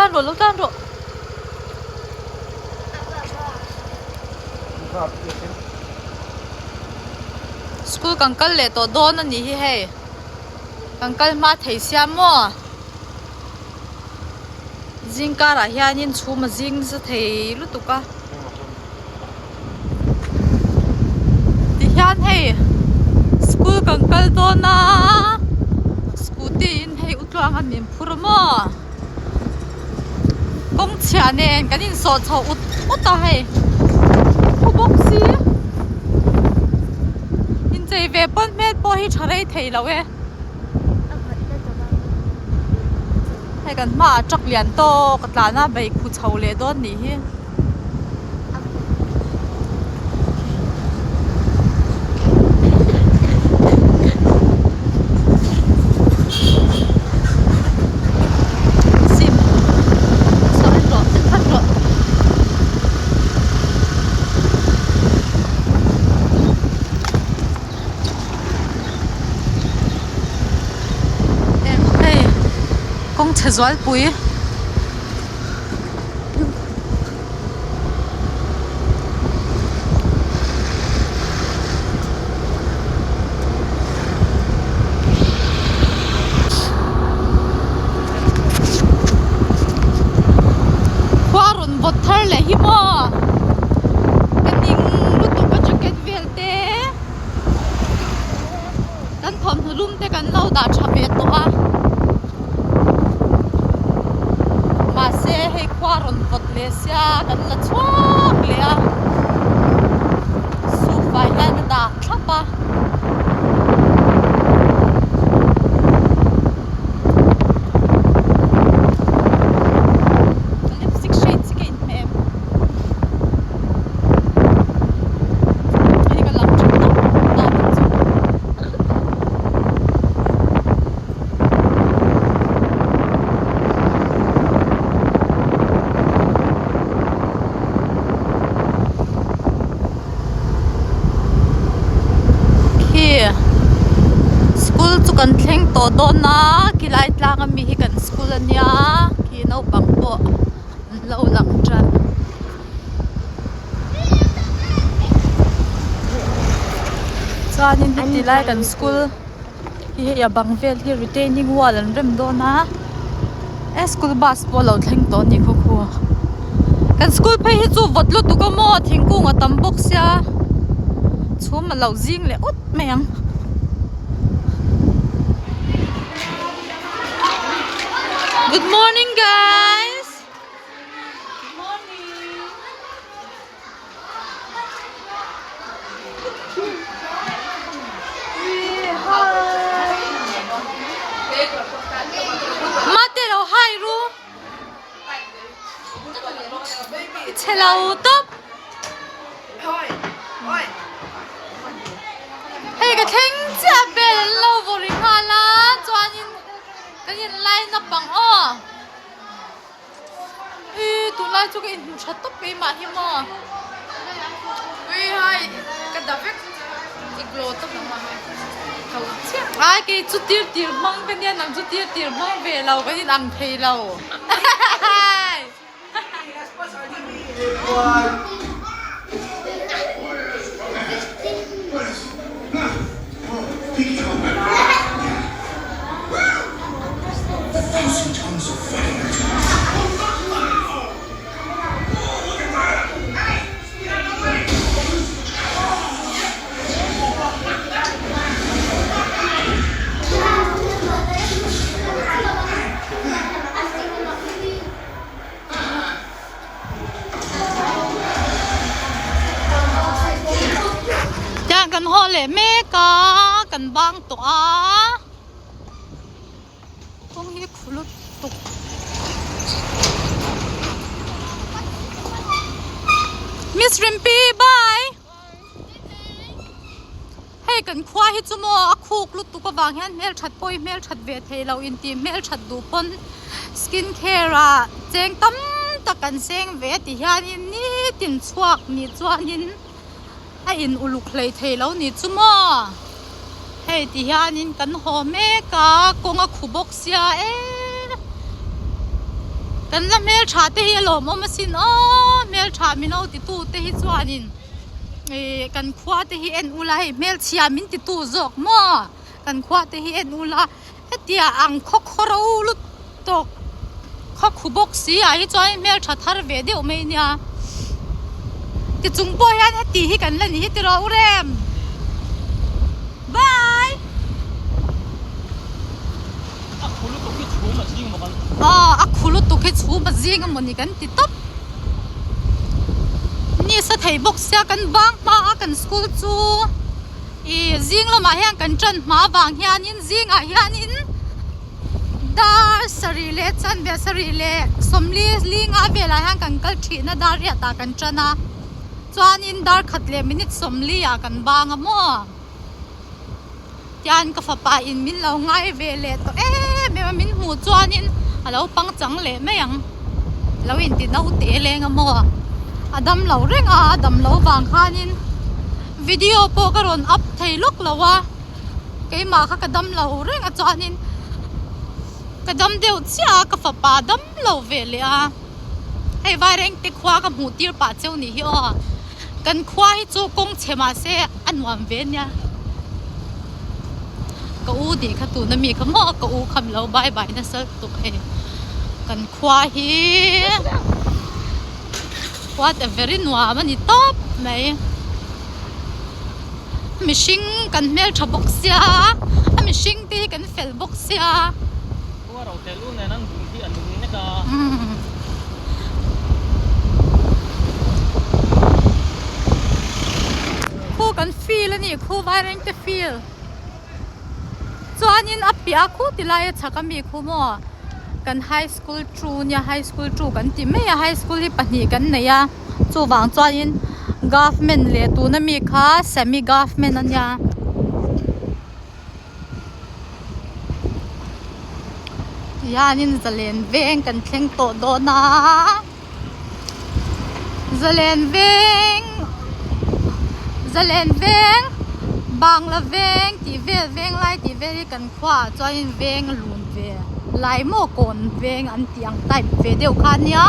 tlan rawh lo tlan rawh. School kan kal leh tawh dawn a nih hi hei kan kal hma thei sia maw zing karah hianin chhum a zing nasa thei lutuk a tihian hei school kan kal dawn a scooty in hei utluang a min phur a maw. Kawng chhiah nen kan insawh chho ut ut a hei khu bawk si inchei ve pawn hmel pawh hi tha rei thei lo e hei kan hmaah truck lian tawk a tlan a bei khu chho leh dawn nih hi. Sim saw en rawh en vat rawh. Em hei kawng chhe zualpui. Khua rawn vawt thar leh hi maw ka ning lutuk a jacket vel te kan thawmhnaw lum te kan lo dah tha ve tawh a. Mahse hei khua rawn vawt leh sia kan la chhuak leh a sofa hian a dah thlap a. Ka lipstick shade chi ka inhmeh em hei ka lang tha tawp ta ang chu. Khi school chu kan thleng tawh dawn a khilai tlang ami hi kan school ania khi naupang pawh an lo lang tan. Chuanin heti lai kan school. Hi hei a bang vel hi retaining wall an rem dawn a e school bus pawh a lo thleng tawh a ni khaw khu kan school phei hi chu vawt lutuk a maw thingkung a tam bawk sia chhum a lo zing leh ut mai ang. Good morning guys. Mate lo hai ru chhe lo tawp hei ka thleng chiah bel an lo vaw ri nghal a chuanin kan in line up ang aw. Ih tunlai chu ka inhmu tha tawp keimah hi maw ui hai ka da vek i glow tawp ang mah hei tho chiah ai kei chu tir tir hmang ka nia nang chu tir tir hmang ve lo kan in ang thei lo Tiang kan haw leh mek a kan bang tawh a kawng hi khu lutuk Miss Rimpi bye Hei kan khua hi chu maw a khuk lutuk avang hian hmelthat pawh hi hmelthat ve thei lo intih hmelthat duh pawn skin care ah cheng tam tak an seng ve a ti hianin nitin chhuak nih chuanin a in uluk hlei thei lo nih chu maw hei ti hianin kan haw mek a kawng a khu bawk sia e. Kan la hmeltha te hi a lawmawm asin aw hmeltha min lo titu te hi chuanin ih kan khua te hi en ula hei hmelchhia min titu zawk maw kan khua te hi en ula hetia ang khaw khaw ro lutuk khaw khu bawk si ah hi chuan hmeltha thar ve deuh mai ania tichung pawh hian heti hi kan la ni hi tiraw u rem bye. A khu lutuk hi chhum a zing maw kan ti. Aw a khu lutuk hi chhum a zing emaw ni kan ti tawp. Ni sa thei bawk sia kan bang hma a kan school chu ih zing lamah hian kan tan hma vang hianin zingah hianin dar sarih leh chanve sarih leh sawmli linga velah hian kan kal thihna dar riatah kan tan a chuanin dar khat leh minute sawmli ah kan bang a maw. Tian ka fapa in min lo ngai ve leh tawh em em a min hmuh chuanin a lo pangchang leh mai ang lo inti naute leng a maw a dam lo reng a a dam lo vang khanin video pawh ka rawn up thei lawk lo a keimah kha ka dam lo reng a chuanin ka dam deuh chiah a ka fapa dam lo ve leh a hei vairengte khua ka hmuh tir pah cheu nih hi aw. Kan khua hi chu kawng chhe mah se a nuam ve nia. Ka u tih kha tuna mi kha maw ka u kham lo bye bye nasa lutuk hei. Kan khua hi what a very nuam a ni tawp mai. Mihring kan hmeltha bawk sia a mihring te hi kan fel bawk sia. Khua ro tel u nen an bul hi a nung nek a. Khu kan feel a ni khu vairengte feel chuanin a piah khu ti lai a chhak ami khu maw kan high school two nia high school two kan ti mai a high school hi pahnih kan nei a chuvang chuanin government leh tuna mi kha semi government a nia. Hianin zalen veng kan thleng tawh dawn a zalen veng zalen veng bangla veng tih vel veng lai tih vel hi kan khuaah chuanin veng a lun ve lai maw kawn veng an tih ang type ve deuh kha a nia.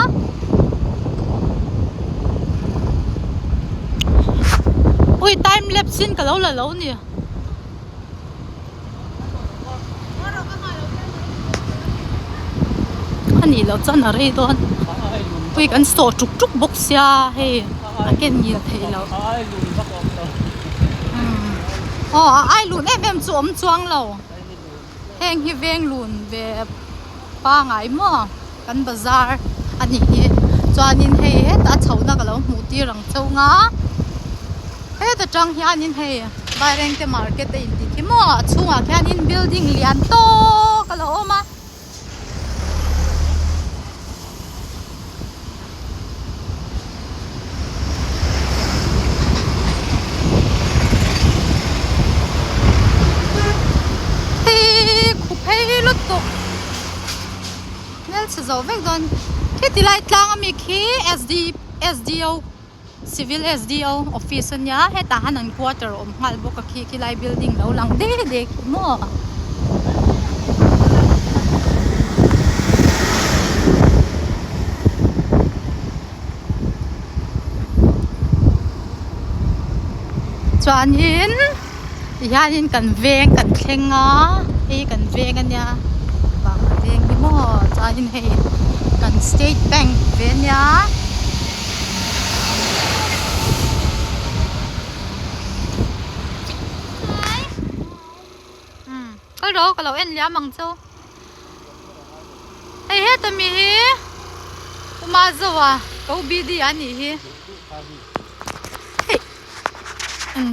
Ui time lapse in ka lo la lo ni. A nih loh chuan a rei dawn pui kan sawh tuk tuk bawk sia hei a ken ngil theih loh aw a ai lun em em chu awm chuang lo heng hi veng lun ve pangai maw kan bazar a nih hi chuanin hei hetah chhohna ka lo hmuh tir ang chauh nga heta tang hianin hei Vairengte market a intih khi maw a chhungah khianin building lian tawk a lo awm a. Hei khu phei lutuk hmelchhe zo vek dawn khi ti lai tlang ami khi S D S D O civil S D O office ania hetah hian an quarter a awm nghal bawk a khi khilai building lo lang dek dek hi maw. Chuanin tihianin kan veng kan thleng a hei kan veng ania vang a veng hi maw chuanin hei kan state bank ve ania. Kal rawh ka lo en liam ang chu. Hei heta mi hi Uma Zoa ko BD a nih hi. Hei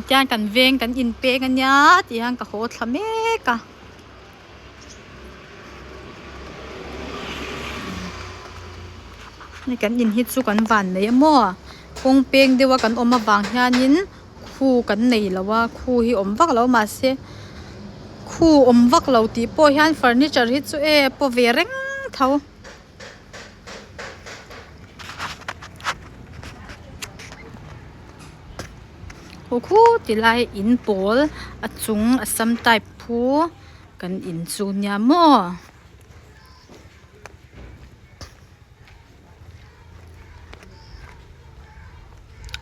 tian kan veng kan inpeng ania tih hian ka haw thla mek a. Hei kan in hi chu kan van nei a maw kawng peng deuh a kan awm avang hianin. Khu kan nei lo a khu hi awm vak lo mahse khu awm vak lo tih pawh hian furniture hi chu e paw ve reng tho. Khu khu ti lai in pawl a chung a sam type phu kan in chu nia maw.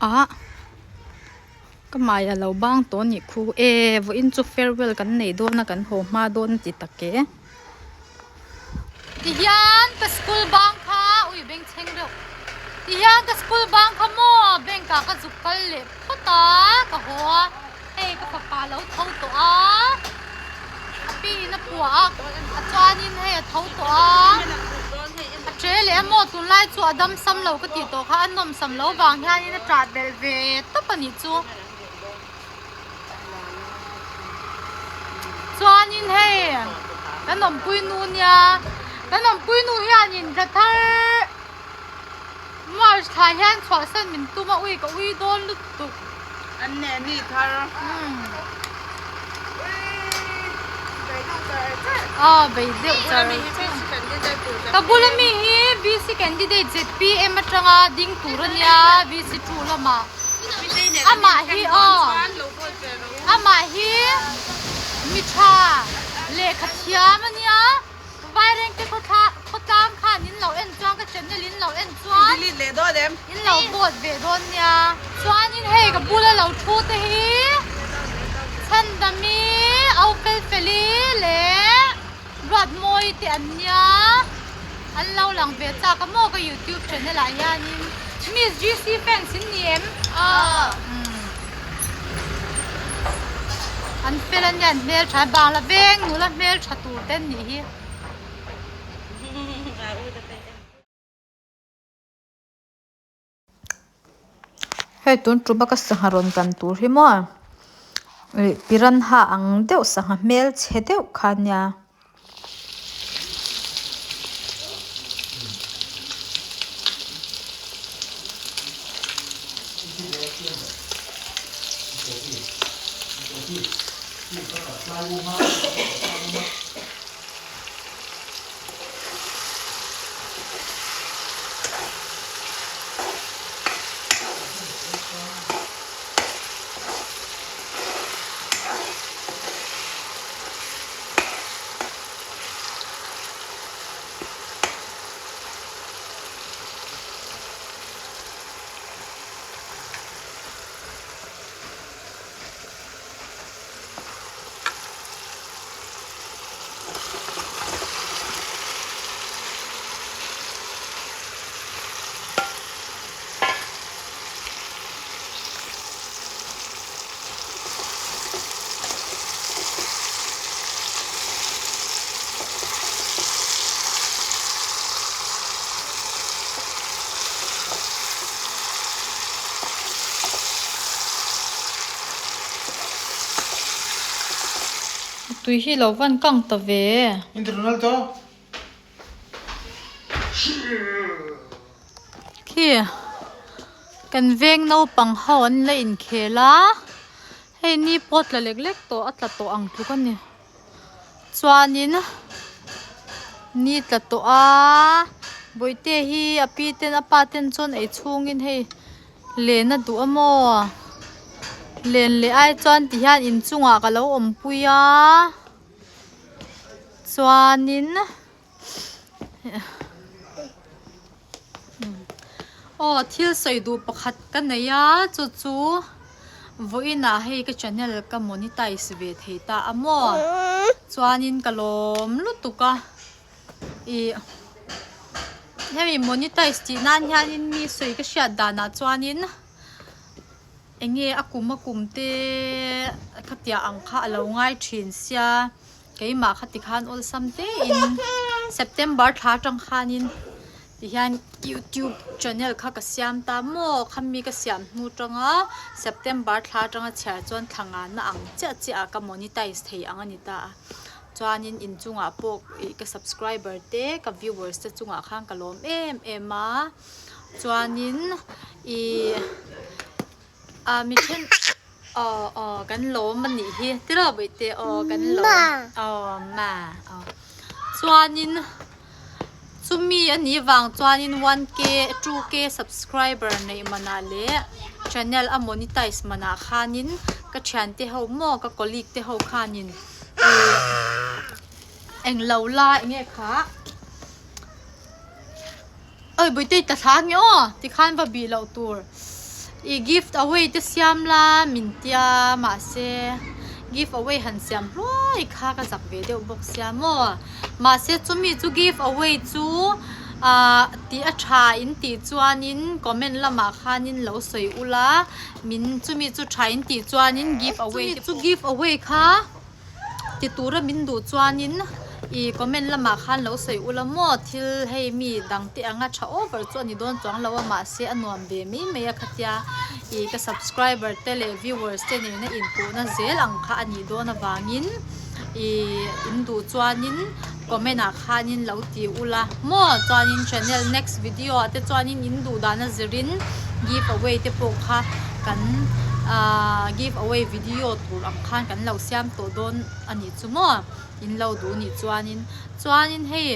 Ah ka hmai a lo bang tawh a nih khu e vawiin chu farewell kan neih dawn a kan haw hma dawn a ti tak e. Tihian ka school bang kha ui bengchheng deuh tihian ka school bang kha maw bank ah ka zuk kal leh phawt a ka haw a hei ka fapa a lo tho tawh a a pi in a puah a a chuanin hei a tho tawh a a che leh a maw tunlai chu a dam sam lo ka tih tawh kha a nawm sam lo vang hianin a ṭah belh ve tawp a nih chu. Chuanin hei kan awmpui nu nia kan awmpui nu hianin thla thar March thla hian chhuahsan min tum a ui ka ui dawn lutuk. An nehni thar. Aw bei deuh char ka bula mi hi BC candidate ZPM atanga ding tur ania BC 2 lamah. Amah hi aw amah hi mi tha lehkha thiam a nia Vairengte khawthla khawtlang khan in lo en chuan ka channel in lo en chuan in lo vote ve dawn nia chuanin hei ka bula lo thu te hi Chhandami Au Felfeli leh Ruatmawi te an nia an lo lang ve chak a maw ka youtube channel ah hianin Miss GC fans in ni em? Aw An fel a nia an hmeltha bangla veng nula hmeltha tur te an nih hi. Hei tun tuma ka sangha rawn kan tur hi maw ih piranha ang deuh sangha hmelchhe deuh kha ania. Tui hi lo van kang ta ve. Khi kan veng naupang ho an la inkhel a hei ni pawh tla lek lek tawh a tla tawh ang tluk a ni chuanin ni tla tawh a bawihte hi a pi ten a pa ten chuan ei chhungin hei len a duh a maw len leh ai chuan ti hian inchungah ka lo awmpui a chuanin. Aw thil sawi duh pakhat ka nei a chu chu vawiinah hei ka channel ka monetize ve thei ta a maw chuanin ka lawm lutuk a ih hemi monetize tih nan hianin mi sawi ka hriat danah chuanin. Eng nge a kum a kum te khatiah ang kha a lo ngai thin sia keimah kha tikhan awlsam te in September thla atang khanin tihian youtube channel kha ka siam ta maw khami ka siam hnu tanga September thla atanga chhiar chuan thla ngana ang chiah chiah ah ka monetize thei ang a ni ta a chuanin inchungah pawh ih ka subscriber te ka viewers te chungah khan ka lawm em em a. Chuanin ih ah mi then aw aw kan lawm a nih hi tiraw bawihte aw kan lawm aw ma aw chuanin chumi a nih vang chuanin one k two k subscriber neih manah leh channel a monetize manah khanin ka thiante ho maw ka colleague te ho khanin ih englo la enge kha. Oi Buitei ta thla nge aw tikhan va bih loh tur. I gift away te siam la min tia mahse give away han siam hluai kha ka zak ve deuh bawk sia maw mahse chumi chu give away chu ah tih a tha in tih chuanin comment lamah khanin lo sawi ula min chumi chu tha in tih chuanin give away te pawh give away kha. Ti tura min duh chuanin ih comment lamah khan lo sawi ula maw thil hei mi dang te anga tha over chu a ni dawn chuang lo a mahse a nuam ve mai mai a khatia ih ka subscriber te leh viewers te nena inpuhna zel ang kha a nih dawn avangin ih in duh chuanin comment ah khanin lo ti ula maw chuanin channel next video ah te chuanin in duh dana zirin give away te pawh kha kan ahh give away video tur ang khan kan lo siam tawh dawn a nih chu maw in lo duh nih chuanin chuanin hei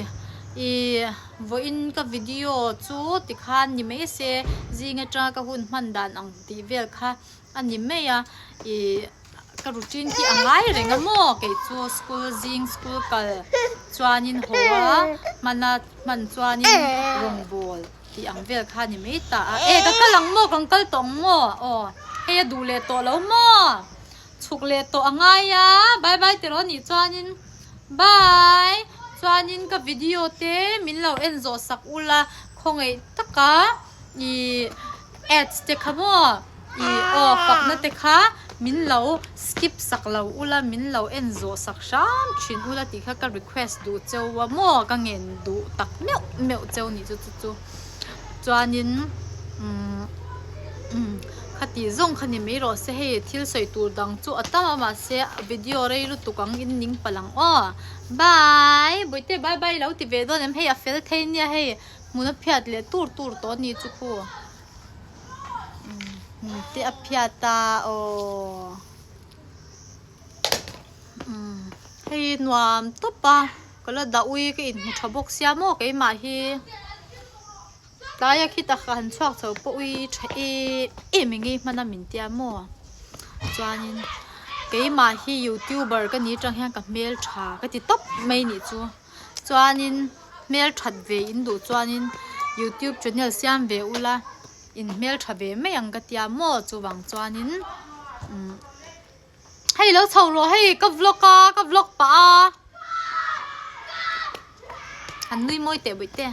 ih vawiin ka video chu tikhan ni mai se zing atanga ka hun hman dan ang tih vel kha a ni mai a ih ka routine hi a ngai reng a maw kei chu school zing school kal chuanin haw a hmana hman chuanin rawngbawl tih ang vel kha a ni mai ta a e ka kal ang maw kan kal tawh ang maw aw hei a duh leh tawh lo maw chhuk leh tawh a ngai a bye bye tiraw a nih chuanin bye chuanin ka video te min lo en zawh sak ula khawngaih taka ih ads te kha maw ih aw fakna te kha min lo skip sak lo ula min lo en zawh sak hram thin ula tih kha ka request duh cheu a maw ka ngen duh tak meuh meuh cheu nih chu chu chu chuanin umm umm khati zawng kha ni mai rawh se hei thil sawi tur dang chu a tam a mahse video rei lutuk ang in ning palh ang aw bye bawihte bye bye lo ti ve dawn em hei a fel thei nia hei. Hmun a phiat leh tur tur tawh a ni chu khu. Hmun te a phiat a aw. Hei nuam tawp a ka la dah ui ka inhmu tha bawk sia maw keimah hi. Tlaia khita ka han chhuak chho pawh ui tha em em enge hman a min tia maw. Chuanin keimah hi youtuber ka ni atang hian ka hmeltha ka ti tawp mai nih chu. Chuanin hmel that ve in duh chuanin youtube channel siam ve ula in hmel tha ve mai ang ka tia maw chuvang chuanin umm hei lo chho rawh hei ka vlog a ka vlog pah a an nui mawi teh bawih te.